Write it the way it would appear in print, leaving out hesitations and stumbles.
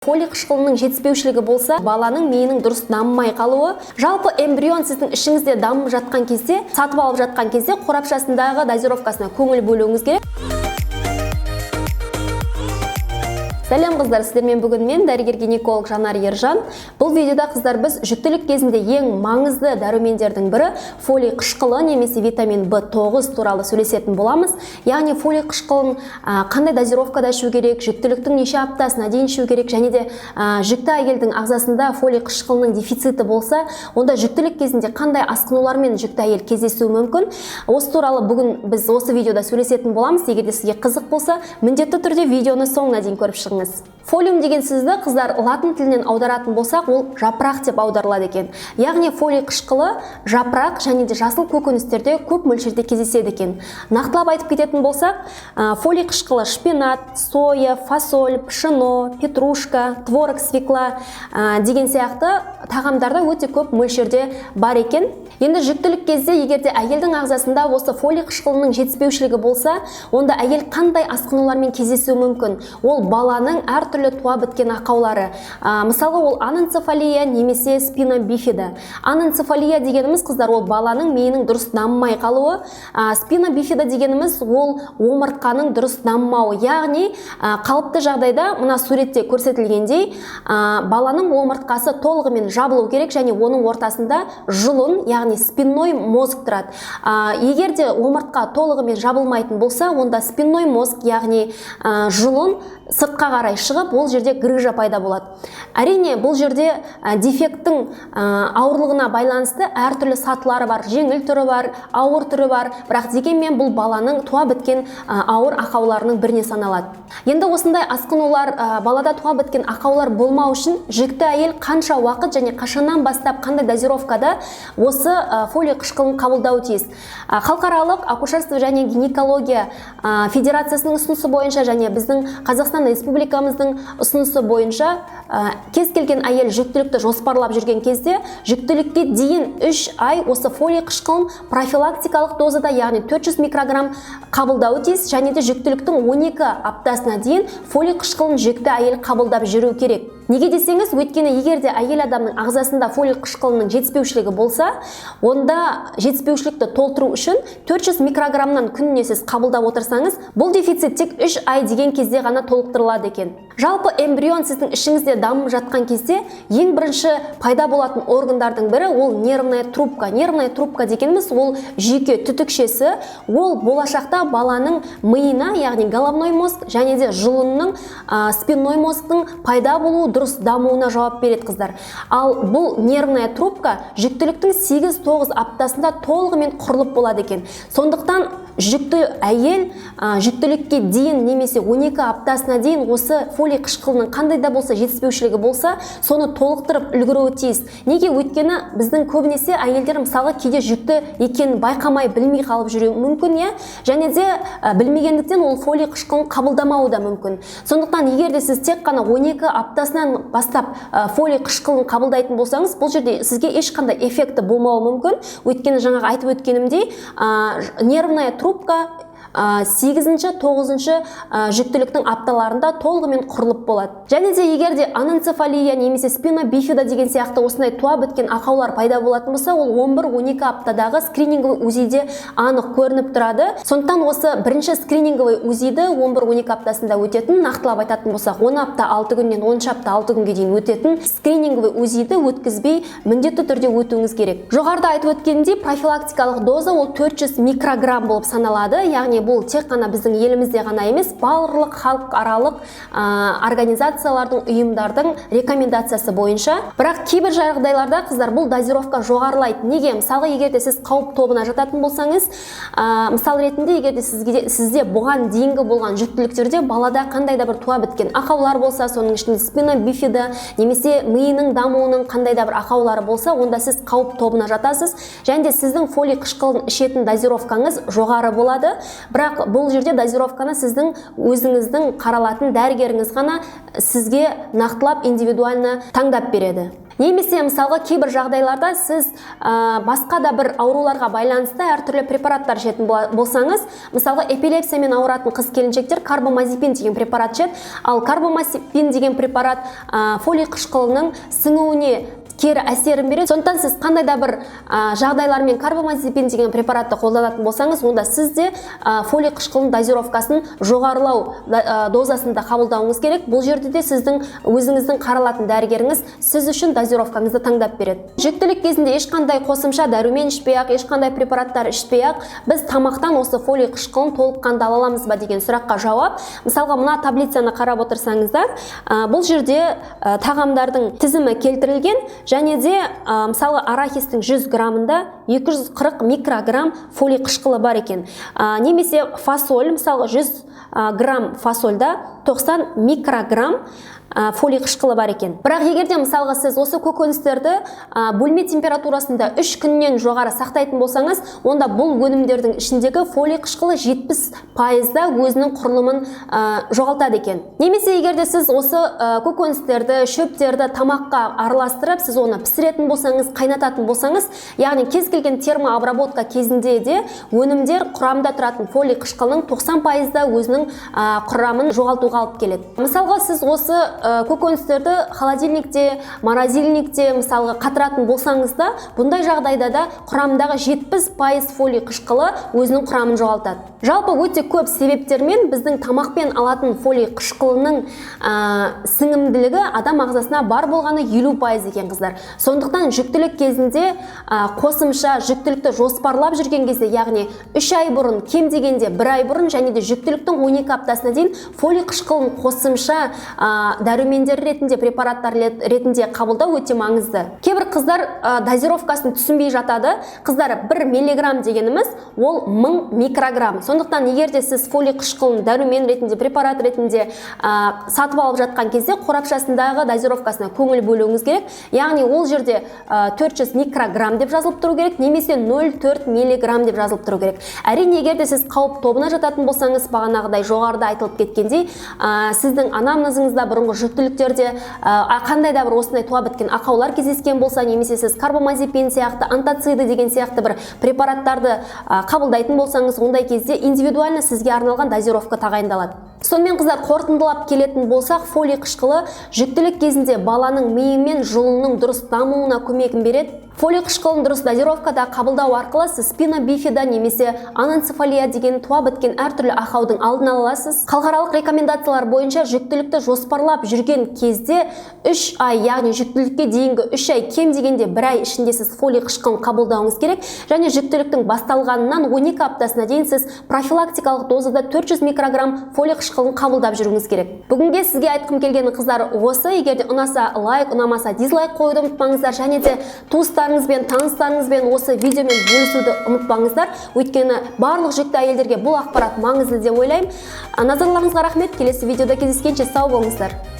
Фолий қышқылының жетіспеушілігі болса, баланың миының дұрыс дамымай қалуы. Жалпы эмбрион сіздің ішіңізде дамып жатқан кезде, сатып алып жатқан кезде қорапшасындағы дозировкасына көңіл бөлуіңіз керек. Сәлем, қыздар, сіздермен бүгін мен, дәрігер гинеколог Жанар Ержан. Бұл видеода, қыздар, біз жүктілік кезінде ең маңызды дәрумендердің бірі фолий қышқылы немесе витамин В9 туралы сөйлесетін боламыз. Яғни фолий қышқылын қандай дозировкада ішу керек, жүктіліктің неше аптасына дейін ішу керек және де жүкті әйелдің ағзасында фолий қышқылының дефициті болса, онда жүктілік кезінде қандай асқынулармен жүкті әйел кездесуі мүмкін? Осы туралы бүгін біз осы видеода сөйлесетін боламыз. Егер де сізге қызық болса, міндетті түрде видеоны соңына дейін көріп шығыңыз. Фолиум деген сөзді, қыздар, латын тілінен аударатын болсақ, ол жапырақ деп аударылады екен. Яғни фолий қышқылы жапырақ және де жасыл көкөністерде көп мөлшерде кездеседі екен. Нақтылап айтып кететін болсақ, фолий қышқылы шпинат, соя, фасоль, пшено, петрушка, творог, свекла деген сияқты тағамдарда өте көп мөлшерде бар екен. Енді жүктілік кезде егер де әйелдің ағзасында осы фолий қышқылының жетіспеушілігі болса, онда әйел қандай асқынулармен кездесуі мүмкін? Ол баланың әртүрлі туа біткен ақаулары. Мысалға, ол анэнцефалия немесе спина бифида. Анэнцефалия дегеніміз, қыздар, ол баланың миының дұрыс дамымай қалуы. Спина бифида дегеніміз ол омыртқаның дұрыс дамымауы. Яғни қалыпты жағдайда мына суретте көрсетілгендей, баланың омыртқасы толығымен жабылу керек және оның ортасында жұлын, яғни спинной мозг тұрады. Егер де омыртқа толығымен жабылмайтын болса, онда спинной мозг, яғни жұлын сыртқа қарай шығып, ол жерде грыжа пайда болады. Әрине, бұл жерде дефекттің ауырлығына байланысты әртүрлі сатылары бар, жеңіл түрі бар, ауыр түрі бар, бірақ дегенмен бұл баланың туа біткен ауыр ақауларының біріне саналады. Енді осындай асқынулар, балада туа біткен ақаулар болмау үшін жүкті әйел қанша уақыт және қашаннан бастап қандай дозировкада осы фолий қышқылын қабылдауы тиіс? Халықаралық акушерство және гинекология федерациясының ұсынысы бойынша және біздің Қазақстан Республикамыздың ұсынысы бойынша, кез келген әйел жүктілікті жоспарлап жүрген кезде жүктілікке дейін 3 ай осы фолий қышқылын профилактикалық дозада, яғни 400 микрограмм қабылдауы тиіс және де жүктіліктің 12 аптасына дейін фолий қышқылын жүкті әйел қабылдап жүру керек. Неге десеңіз, өйткені егер де әйел адамның ағзасында фолий қышқылының жетіспеушілігі болса, онда жетіспеушілікті толтыру үшін 400 микрограммнан күніне сіз қабылдап отырсаңыз, бұл дефицит тек 3 ай деген кезде ғана толықтырылады екен. Жалпы эмбрион сіздің ішіңізде дамып жатқан кезде ең бірінші пайда болатын органдардың бірі ол нервная трубка. Нервная трубка дегеніміз ол жүйке түтікшесі, ол болашақта баланың миына, яғни головной мозг және де жұлынның, спинной мозгтың пайда болуы, дұрыс дамуына жауап береді, қыздар. Ал бұл нервная трубка жүктіліктің 8-9 аптасында толығымен құрылып болады екен. Сондықтан жүкті әйел жүктілікке дейін немесе 12 аптасына дейін осы фолий қышқылының қандай да болса жетіспеушілігі болса, соны толықтырып үлгеруі тиіс. Неге? Өйткені біздің көбінесе әйелдер, мысалы, кейде жүкті екенін байқамай, білмей қалып жүруі мүмкін, иә, және де білмегендіктен ол фолий қышқылын қабылдамауы да мүмкін. Сондықтан егер де сіз тек қана 12 аптасынан бастап фолий қышқылын қабылдайтын болсаңыз, бұл жерде сізге ешқандай эффекті болмауы мүмкін. Өйткені жаңағы айтып өткенімдей, нервная трубка сегізінші, тоғызыншы жүктіліктің апталарында толығымен құрылып болады. Және де егер де анэнцефалия немесе спина бифида деген сияқты осындай туа біткен ақаулар пайда болатын болса, ол 11-12 аптадағы скрининговый УЗИде анық көрініп тұрады. Сондықтан осы бірінші скрининговый УЗИді 11-12 аптасында өтетін, нақтылап айтатын болсақ, 10 апта 6 күннен 10 апта 6 күнге дейін өтетін скрининговый УЗИді өткізбей, міндетті түрде өтуіңіз керек. Жоғарыда айтып өткенімдей, профилактикалық доза ол 400 микрограмм болып саналады. Яғни бұл тек қана біздің елімізде ғана емес, барлық халықаралық организациялардың, ұйымдардың рекомендациясы бойынша. Бірақ кейбір жағдайларда, қыздар, бұл дозировка жоғарылайды. Неге? Мысалға, егер де сіз қауіп тобына жататын болсаңыз, мысал ретінде, егер де сізде бұған дейінгі болған жүктіліктерде балада қандай да бір туа біткен ақаулар болса, соның ішінде спина бифида немесе миының дамуының қандай да бір ақаулары болса, онда сіз қауіп тобына жатасыз және де сіздің фолий қышқылын ішетін дозировкаңыз жоғары болады. Бірақ бұл жерде дозировканы сіздің өзіңіздің қаралатын дәрігеріңіз ғана сізге нақтылап, индивидуально таңдап береді. Немесе мысалға, кейбір жағдайларда сіз басқа да бір ауруларға байланысты әртүрлі препараттар ішетін болсаңыз, мысалға, эпилепсиямен ауыратын қыз келіншектер карбамазепин деген препарат ішеді. Ал карбамазепин деген препарат фолий қышқылының сіңуіне кері әсерін береді. Сондықтан сіз қандай да бір жағдайлармен карбамазепин деген препаратты қолданатын болсаңыз, онда сіз де фолий қышқылының дозировкасын жоғарылау дозасында қабылдауыңыз керек. Бұл жерде де сіздің өзіңіздің қаралатын дәрігеріңіз сіз үшін дозировкаңызды таңдап береді. Жүктілік кезінде ешқандай қосымша дәрумен ішпей ақ, ешқандай препараттар ішпей ақ біз тамақтан осы фолий қышқылын толыққанды ала аламыз ба деген сұраққа жауап: мысалға, мына таблицаны қарап отырсаңыздар, бұл жерде тағамдардың тізімі келтірілген және де мысалы, арахистің 100 граммында 240 микрограмм фолий қышқылы бар екен. Немесе фасоль, мысалға, 100 грамм фасольда 90 микрограмм фолий қышқылы бар екен. Бірақ егер де, мысалға, сіз осы көкөністерді бөлме температурасында 3 күннен жоғары сақтайтын болсаңыз, онда бұл өнімдердің ішіндегі фолий қышқылы 70%-да өзінің құрылымын жоғалтады екен. Немесе егер де сіз осы көкөністерді, шөптерді тамаққа араластырып, сіз оны пісіретін болсаңыз, қайнататын болсаңыз, яғни кез келген термообработка кезінде де өнімдер құрамында тұратын фолий қышқылының 90%-да өзінің құрамын жоғалтуға алып келеді. Мысалға, сіз осы көкөністерді холодильникте, морозильникте, мысалға, қатыратын болсаңыз да, бұндай жағдайда да құрамындағы 70% фолий қышқылы өзінің құрамын жоғалтады. Жалпы, өте көп себептермен біздің тамақпен алатын фолий қышқылының сіңімділігі адам ағзасына бар болғаны 50% екен, қыздар. Сондықтан жүктілік кезінде қосымша, жүктілікті жоспарлап жүрген кезде, яғни 3 ай бұрын, кем дегенде 1 ай бұрын және де жүктіліктің 12 аптасына дейін фолий қышқылын қосымша дәрумендер ретінде, препараттар ретінде қабылдау өте маңызды. Кейбір қыздар дозировкасын түсінбей жатады. Қыздар, 1 миллиграмм дегеніміз ол 1000 микрограмм. Сондықтан егер де сіз фолий қышқылын дәрумен ретінде, препарат ретінде сатып алып жатқан кезде қорапшасындағы дозировкасына көңіл бөлуіңіз керек. Яғни ол жерде 400 микрограмм деп жазылып тұру керек немесе 0,4 миллиграмм деп жазылып тұру керек. Әрине, егер де сіз қауіп тобына жататын болсаңыз, бағанағыдай жоғарыда айтылып кеткендей, сіздің анамнезіңізде бұрынғы жүктіліктерде қандай да бір осындай туа біткен ақаулар кездескен болса немесе сіз карбамазепин сияқты, антациды деген сияқты бір препараттарды қабылдайтын болсаңыз, ондай кезде индивидуально сізге арналған дозировка тағайындалады. Сонымен, қыздар, қорытындылап келетін болсақ, фолий қышқылы жүктілік кезінде баланың миы мен жұлынының дұрыс дамуына көмегін береді. Фолий қышқылын дұрыс дозировкада қабылдау арқылы сіз спина бифида немесе анэнцефалия деген туа біткен әртүрлі ақаудың алдын ала аласыз. Халықаралық рекомендациялар бойынша жүктілікті жоспарлап жүрген кезде 3 ай, яғни жүктілікке дейінгі 3 ай, кем дегенде 1 ай ішінде сіз фолий қышқылын қабылдауыңыз керек және жүктіліктің басталғанынан 12 аптасына дейін сіз профилактикалық дозада 400 микрограмм фолий қышқылын қабылдап жүруіңіз керек. Бүгінге сізге айтқым келгені, қыздар, осы. Егер де ұнаса, лайк, ұнамаса, дизлайк қоюды ұмытпаңыздар және де туыстарыңызбен, таныстарыңызбен осы видеомен бөлісуді ұмытпаңыздар, өйткені барлық жүкті әйелдерге бұл ақпарат маңызды деп ойлаймын. Назарларыңызға рахмет. Келесі видеода кездескенше сау болыңыздар.